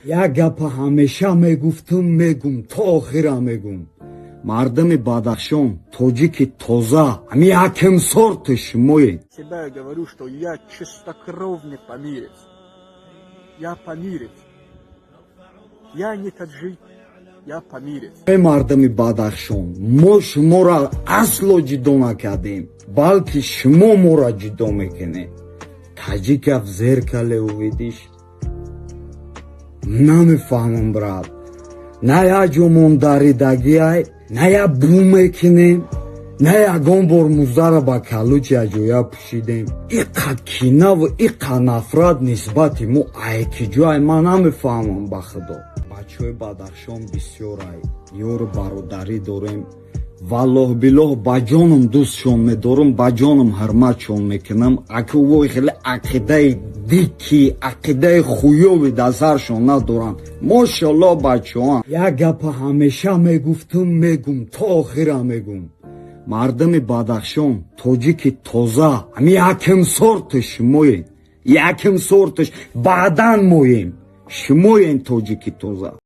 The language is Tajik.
Як гапа ҳамеша мегуфтум, мегум, то охира мегум: мардуми Бадахшон, тоҷики тоза, ҳами яким сорти шумоед. Себя я говорю, что я чистокровный памирец. Я памирец. Я не таджик, я памирец. Эй мардуми Бадахшон, мо шуморо асло ҷудо накардем, балки шумо моро ҷудо мекунед. Таджика в зеркале увидишь. Намефаҳмам, брат, на як ҷомон даридагиай, на як бу мекунем, на ягон бор муздара ба калучи аҷоя пӯшидем. Иқа кинаву иқа нафрат нисбати мо айкиҷоай, ман намефаҳмам, ба худо. Бачаҳои Бадахшон бисёрай, ёру бародарӣ дорем. Валлоҳ билоҳ, ба ҷоном дӯстшон медорам, ба ҷоном ҳурматшон мекунам. Аки вой, хеле ақидаи дикӣ, ақидаи хуёви дар саршон надоранд. Мошалло, бачаҳоам. Як гапа ҳамеша мегуфтум, мегум, то охира мегум: мардуми Бадахшон, тоҷики тоза, ҳами яким сорти шумоед, яким сортиш. Баъдан моем, шумоем тоҷики тоза.